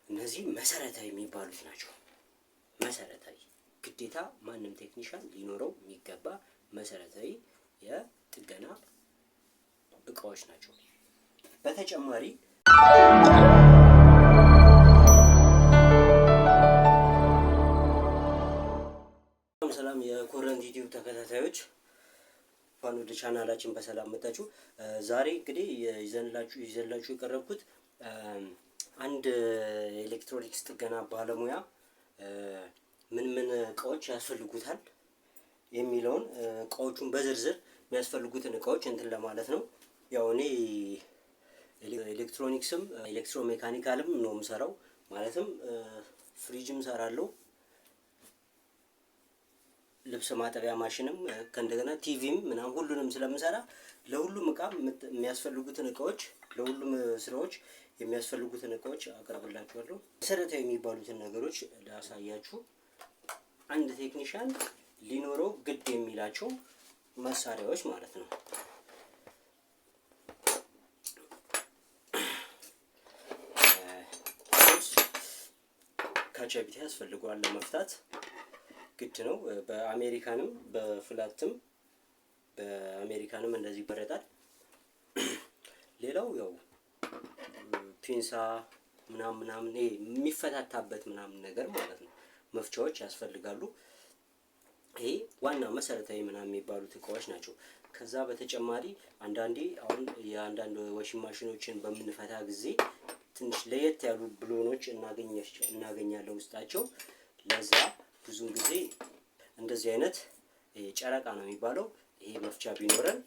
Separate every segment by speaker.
Speaker 1: እነዚህ መሰረታዊ የሚባሉት ናቸው። መሰረታዊ ግዴታ ማንም ቴክኒሻን ሊኖረው የሚገባ መሰረታዊ የጥገና እቃዎች ናቸው። በተጨማሪ ሰላም የኮረንት ዩቲዩብ ተከታታዮች፣ እንኳን ወደ ቻናላችን በሰላም መጣችሁ። ዛሬ እንግዲህ ይዘንላችሁ የቀረብኩት አንድ ኤሌክትሮኒክስ ጥገና ባለሙያ ምን ምን እቃዎች ያስፈልጉታል የሚለውን፣ እቃዎቹን በዝርዝር የሚያስፈልጉትን እቃዎች እንትን ለማለት ነው። ያው እኔ ኤሌክትሮኒክስም electromechanical ም ነው የምሰራው። ማለትም ፍሪጅም ሰራለሁ፣ ልብስ ማጠቢያ ማሽንም፣ ከእንደገና ቲቪም ምናምን ሁሉንም ስለምሰራ ለሁሉም እቃ የሚያስፈልጉትን እቃዎች፣ ለሁሉም ስራዎች የሚያስፈልጉትን እቃዎች አቀርብላችኋለሁ። መሰረታዊ የሚባሉትን ነገሮች ላሳያችሁ። አንድ ቴክኒሻን ሊኖረው ግድ የሚላቸው መሳሪያዎች ማለት ነው። ካቻቢቴ ያስፈልገዋል፣ ለመፍታት ግድ ነው። በአሜሪካንም በ flat ም በአሜሪካንም እንደዚህ ይበረጣል። ሌላው ያው ፒንሳ ምናምን ምናምን ይሄ የሚፈታታበት ምናምን ነገር ማለት ነው። መፍቻዎች ያስፈልጋሉ። ይሄ ዋና መሰረታዊ ምናምን የሚባሉት እቃዎች ናቸው። ከዛ በተጨማሪ አንዳንዴ አሁን የአንዳንድ washing ማሽኖችን በምንፈታ ጊዜ ትንሽ ለየት ያሉ ብሎኖች እናገኛለን ውስጣቸው። ለዛ ብዙን ጊዜ እንደዚህ አይነት ጨረቃ ነው የሚባለው፣ ይሄ መፍቻ ቢኖረን፣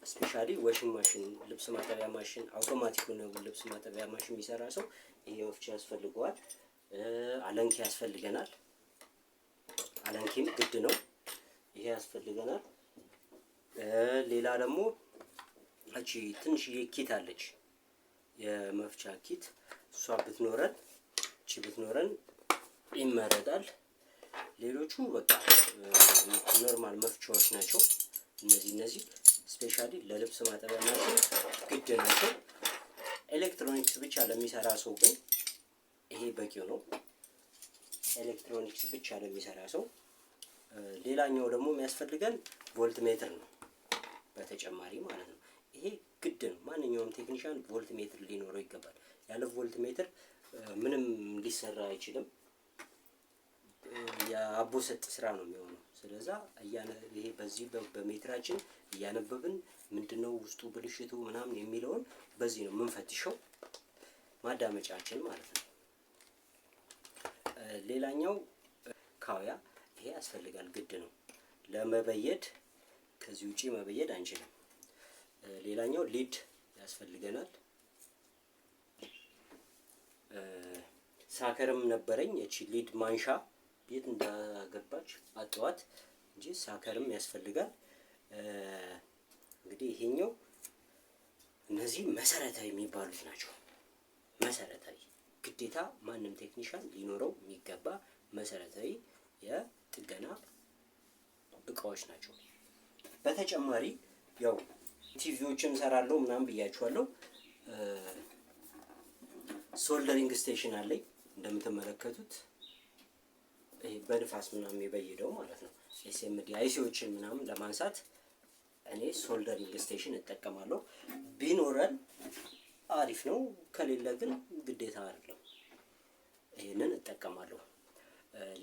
Speaker 1: especially washing machine፣ ልብስ ማጠቢያ ማሽን፣ አውቶማቲክ ልብስ ማጠቢያ ማሽን የሚሰራ ሰው ይሄ መፍቻ ያስፈልገዋል። አለንኪ ያስፈልገናል። አለንኪም ግድ ነው። ይሄ ያስፈልገናል። ሌላ ደግሞ እቺ ትንሽዬ kit አለች፣ የመፍቻ kit፣ እሷ ብትኖረን፣ እቺ ብትኖረን ይመረጣል። ሌሎቹ በቃ normal መፍቻዎች ናቸው። እነዚህ especially ለልብስ ማጠቢያ ማሽን ግድ ናቸው። ኤሌክትሮኒክስ ብቻ ለሚሰራ ሰው ግን ይሄ በቂው ነው። ኤሌክትሮኒክስ ብቻ ለሚሰራ ሰው ሌላኛው ደግሞ የሚያስፈልገን voltmeter ነው፣ በተጨማሪ ማለት ነው። ይሄ ግድ ነው። ማንኛውም ቴክኒሻን voltmeter ሊኖረው ይገባል። ያለ voltmeter ምንም ሊሰራ አይችልም። የአቦ ሰጥ ስራ ነው የሚሆነው። ስለዛ ይሄ በዚህ በሜትራችን እያነበብን ምንድነው ውስጡ ብልሽቱ ምናምን የሚለውን በዚህ ነው የምንፈትሸው፣ ማዳመጫችን ማለት ነው። ሌላኛው ካውያ፣ ይሄ ያስፈልጋል፣ ግድ ነው ለመበየድ። ከዚህ ውጪ መበየድ አንችልም። ሌላኛው lead ያስፈልገናል። Sucker ም ነበረኝ፣ እቺ lead ማንሻ የት እንዳገባች አጠዋት እንጂ sucker ም ያስፈልጋል። እንግዲህ ይሄኛው እነዚህ መሰረታዊ የሚባሉት ናቸው። መሰረታዊ ግዴታ ማንም ቴክኒሻን ሊኖረው የሚገባ መሰረታዊ የጥገና እቃዎች ናቸው። በተጨማሪ ያው ቲቪዎችም ሰራለሁ ምናምን ብያችኋለሁ። Soldering station አለኝ እንደምትመለከቱት፣ ይሄ በንፋስ ምናምን የሚበይደው ማለት ነው። SMD IC ዎችን ምናምን ለማንሳት እኔ soldering station እጠቀማለሁ። ቢኖረን አሪፍ ነው፣ ከሌለ ግን ግዴታ አይደለም። ይህንን እጠቀማለሁ።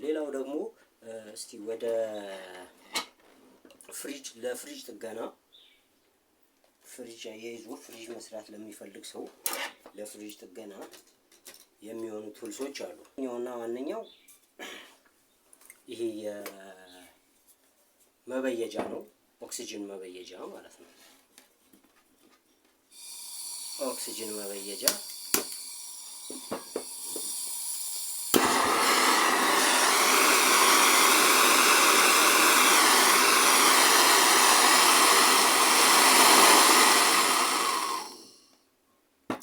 Speaker 1: ሌላው ደግሞ እስቲ ወደ ፍሪጅ፣ ለፍሪጅ ጥገና፣ ፍሪጅ አያይዞ ፍሪጅ መስራት ለሚፈልግ ሰው ለፍሪጅ ጥገና የሚሆኑ tools ኦች አሉ። ዋነኛውና ዋነኛው ይሄ የመበየጃ ነው። ኦክሲጅን መበየጃ ማለት ነው። ኦክሲጅን መበየጃ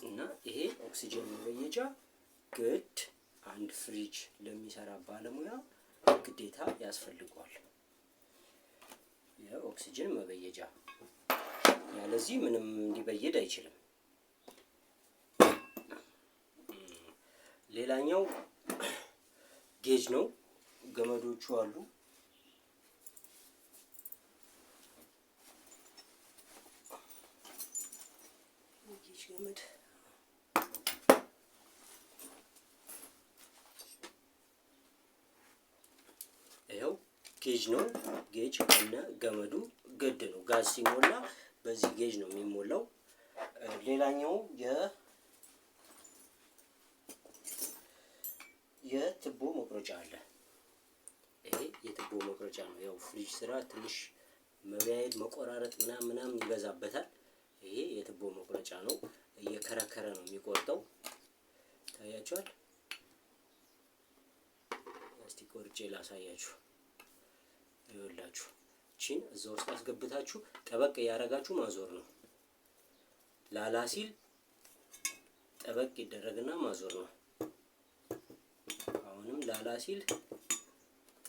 Speaker 1: እና ይሄ ኦክሲጅን መበየጃ ግድ አንድ ፍሪጅ ለሚሰራ ባለሙያ ግዴታ ያስፈልገዋል። የኦክሲጅን መበየጃ፣ ያለዚህ ምንም ሊበይድ አይችልም። ሌላኛው gauge ነው። ገመዶቹ አሉ። Gauge ገመድ ይኸው gauge ነው። Gauge ከነ ገመዱ ግድ ነው። ጋዝ ሲሞላ በዚህ gauge ነው የሚሞላው። ሌላኛው የትቦ መቁረጫ አለ። ይሄ የትቦ መቁረጫ ነው። ያው ፍሪጅ ስራ ትንሽ መበያየድ፣ መቆራረጥ ምናምን ምናምን ይበዛበታል። ይሄ የትቦ መቁረጫ ነው። እየከረከረ ነው የሚቆርጠው። ታያችኋል። እስቲ ቆርጬ ላሳያችሁ። ይኸውላችሁ ቺን እዛ ውስጥ አስገብታችሁ ጠበቅ እያደረጋችሁ ማዞር ነው። ላላ ሲል ጠበቅ ይደረግና ማዞር ነው። አሁንም ላላ ሲል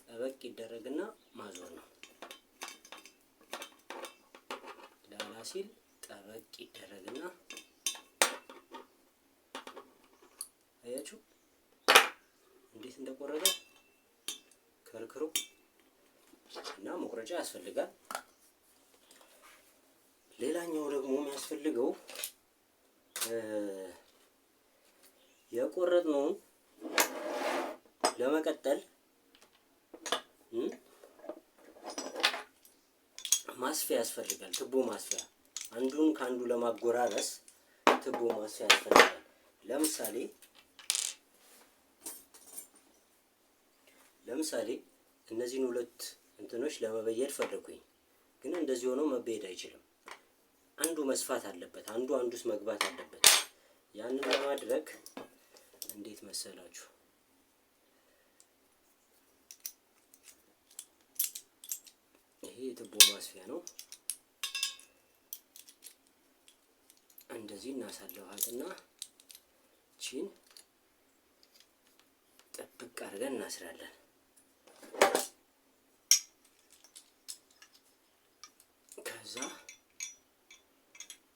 Speaker 1: ጠበቅ ይደረግና ማዞር ነው። ላላ ሲል ጠበቅ ይደረግና፣ አያችሁ እንዴት እንደቆረጠው ከርክሮ። እና መቁረጫ ያስፈልጋል። ሌላኛው ደግሞ የሚያስፈልገው የቆረጥነውን ለመቀጠል ማስፊያ ያስፈልጋል። ትቦ ማስፊያ፣ አንዱን ከአንዱ ለማጎራረስ ትቦ ማስፊያ ያስፈልጋል። ለምሳሌ እነዚህን ሁለት እንትኖች ለመበየድ ፈለኩኝ፣ ግን እንደዚህ ሆኖ መበየድ አይችልም። አንዱ መስፋት አለበት፣ አንዱ አንዱ ውስጥ መግባት አለበት። ያንን ለማድረግ እንዴት መሰላችሁ? ይሄ የትቦ ማስፊያ ነው። እንደዚህ እናሳልፋትና ቺን ጥብቅ አድርገን እናስራለን። ከዛ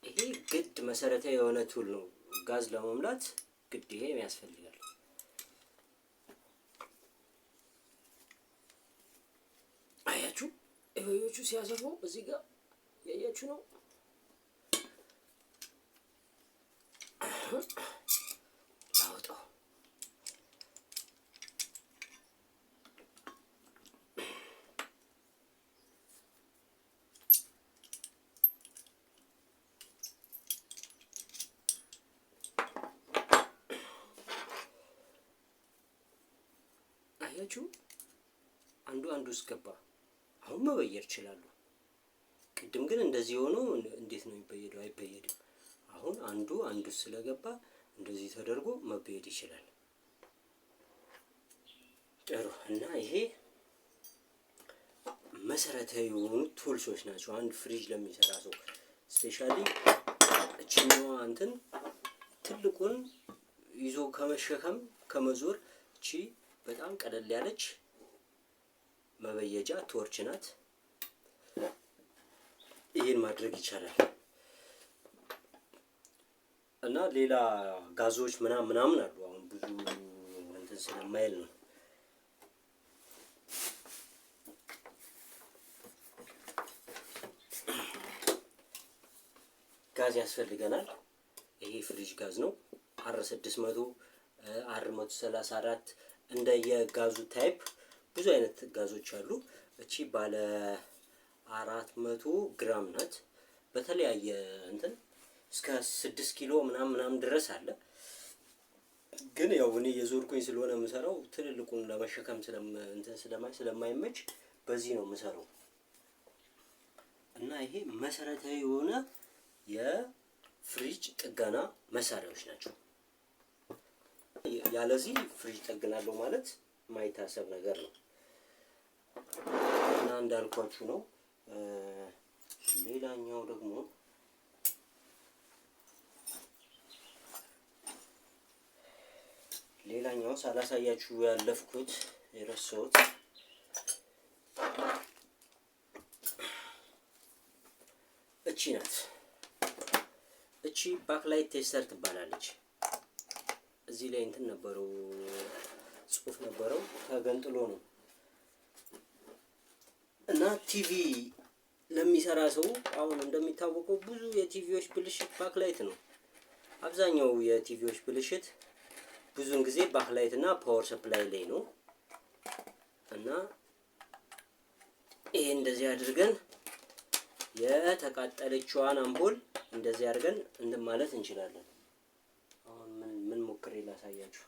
Speaker 1: ይሄ ግድ መሰረታዊ የሆነ tool ነው። ጋዝ ለመሙላት ግድ ይሄ ያስፈልጋል። አያችሁ፣ ይሄዎቹ ሲያሰፉ እዚህ ጋር ያያችሁ ነው። አውጣው። አያችሁ፣ አንዱ አንዱ ውስጥ ገባ። አሁን መበየድ ይችላሉ። ቅድም ግን እንደዚህ ሆኖ እንዴት ነው የሚበየደው? አይበየድም። አሁን አንዱ አንዱ ስለገባ እንደዚህ ተደርጎ መበየድ ይችላል። ጥሩ። እና ይሄ መሰረታዊ የሆኑ tools ኦች ናቸው። አንድ ፍሪጅ ለሚሰራ ሰው specially እችኛዋ እንትን ትልቁን ይዞ ከመሸከም ከመዞር እቺ በጣም ቀለል ያለች መበየጃ torch ናት። ይህን ማድረግ ይቻላል። እና ሌላ ጋዞች ምናምን ምናምን አሉ። አሁን ብዙ እንትን ስለማይል ነው። ጋዝ ያስፈልገናል። ይሄ ፍሪጅ ጋዝ ነው። R 600፣ R 134፣ እንደ የጋዙ type ብዙ አይነት ጋዞች አሉ። እቺ ባለ 400 ግራም ናት። በተለያየ እንትን እስከ 6 ኪሎ ምናምን ምናምን ድረስ አለ። ግን ያው እኔ የዞርኩኝ ስለሆነ የምሰራው ትልልቁን ለመሸከም እንትን ስለማይመች በዚህ ነው የምሰራው። እና ይሄ መሰረታዊ የሆነ የፍሪጅ ጥገና መሳሪያዎች ናቸው። ያለዚህ ፍሪጅ ጠግናለሁ ማለት የማይታሰብ ነገር ነው። እና እንዳልኳችሁ ነው። ሌላኛው ደግሞ ሌላኛው ሳላሳያችሁ ያለፍኩት፣ የረሳሁት እቺ ናት። እቺ backlight tester ትባላለች። እዚህ ላይ እንትን ነበረው፣ ጽሁፍ ነበረው፣ ተገንጥሎ ነው። እና ቲቪ ለሚሰራ ሰው አሁን እንደሚታወቀው ብዙ የቲቪዎች ብልሽት backlight ነው። አብዛኛው የቲቪዎች ብልሽት ብዙውን ጊዜ backlight እና power supply ላይ ነው። እና ይሄ እንደዚህ አድርገን የተቃጠለችዋን አምፖል እንደዚህ አድርገን እንትን ማለት እንችላለን። አሁን ምን ምን ሞክሬ ላሳያችሁ?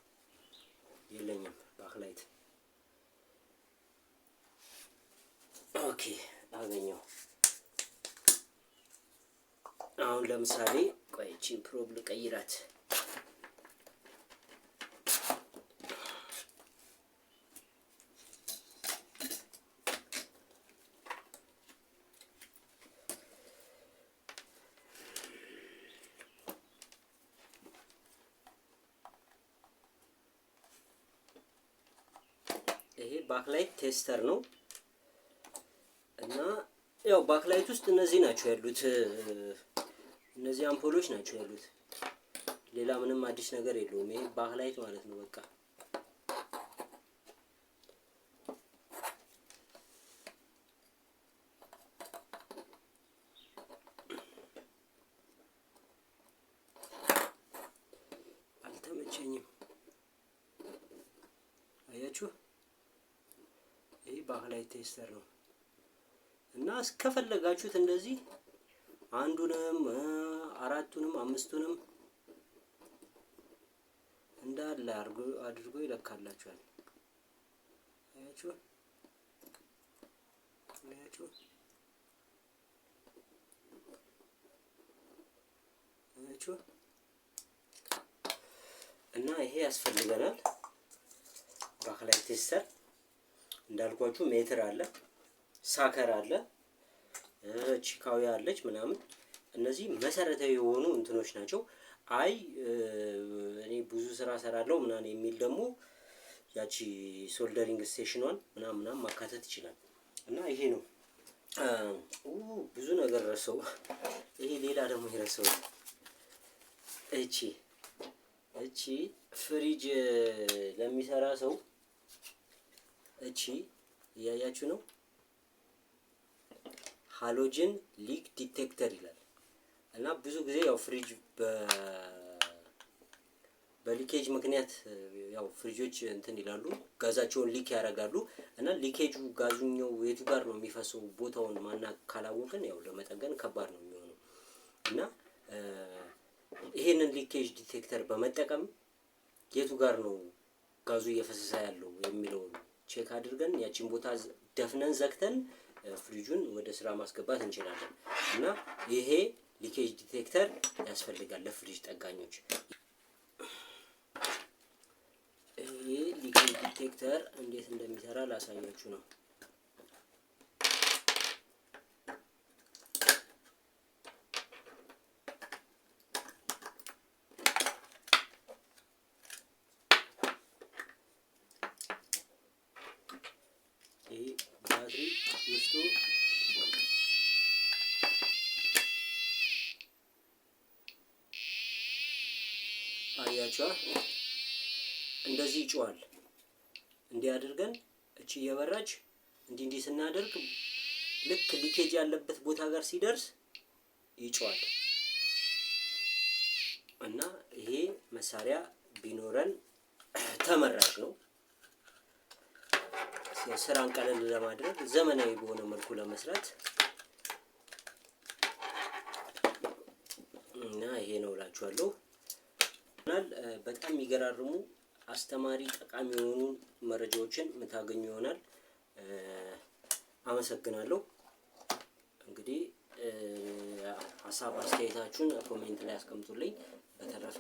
Speaker 1: የለኝም backlight። Okay፣ አገኘው። አሁን ለምሳሌ ቆይ ይቺን probe ልቀይራት። ይሄ backlight tester ነው። እና ያው backlight ውስጥ እነዚህ ናቸው ያሉት፣ እነዚህ አምፖሎች ናቸው ያሉት። ሌላ ምንም አዲስ ነገር የለውም። ይሄ backlight ማለት ነው በቃ። አልተመቸኝም። አያችሁ፣ ይሄ backlight tester ነው። እና እስከፈለጋችሁት እንደዚህ አንዱንም፣ አራቱንም፣ አምስቱንም እንዳለ አድርጎ ይለካላችኋል። አያችሁ፣ አያችሁ፣ አያችሁ። እና ይሄ ያስፈልገናል። Backlight tester እንዳልኳችሁ ሜትር አለ፣ sucker አለ፣ ቺካዊ አለች ምናምን። እነዚህ መሰረታዊ የሆኑ እንትኖች ናቸው። አይ እኔ ብዙ ስራ ሰራለሁ ምናምን የሚል ደግሞ ያቺ soldering station ኗን ምናምን ምናምን ማካተት ይችላል። እና ይሄ ነው። ብዙ ነገር ረሰው። ይሄ ሌላ ደግሞ የረሳው እቺ ፍሪጅ ለሚሰራ ሰው እቺ እያያችሁ ነው። Halogen leak detector ይላል። እና ብዙ ጊዜ ያው ፍሪጅ በ leakage ምክንያት ያው ፍሪጆች እንትን ይላሉ፣ ጋዛቸውን leak ያደርጋሉ። እና leakage ኡ ጋዙኛው የቱ ጋር ነው የሚፈሰው ቦታውን ማና ካላወቅን ያው ለመጠገን ከባድ ነው የሚሆነው። እና ይሄንን leakage detector በመጠቀም የቱ ጋር ነው ጋዙ እየፈሰሰ ያለው የሚለውን check አድርገን ያቺን ቦታ ደፍነን ዘግተን ፍሪጁን ወደ ስራ ማስገባት እንችላለን። እና ይሄ leakage detector ያስፈልጋል ለፍሪጅ ጠጋኞች። ይሄ leakage detector እንዴት እንደሚሰራ ላሳያችሁ ነው። ይሄ ባትሪ ውስጡ አያችኋ፣ እንደዚህ ይጮሃል። እንዲህ አድርገን እቺ እየበራች እንዲህ እንዲህ ስናደርግ ልክ leakage ያለበት ቦታ ጋር ሲደርስ ይጮሃል። እና ይሄ መሳሪያ ቢኖረን ተመራጭ ነው። ስራን ቀለል ለማድረግ፣ ዘመናዊ በሆነ መልኩ ለመስራት። እና ይሄ ነው እላችኋለሁ። በጣም የሚገራርሙ፣ አስተማሪ፣ ጠቃሚ የሆኑ መረጃዎችን የምታገኙ ይሆናል። አመሰግናለሁ። እንግዲህ ሀሳብ አስተያየታችሁን comment ላይ አስቀምጡልኝ። በተረፈ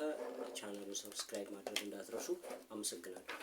Speaker 1: ቻናሉን subscribe ማድረግ እንዳትረሱ። አመሰግናለሁ።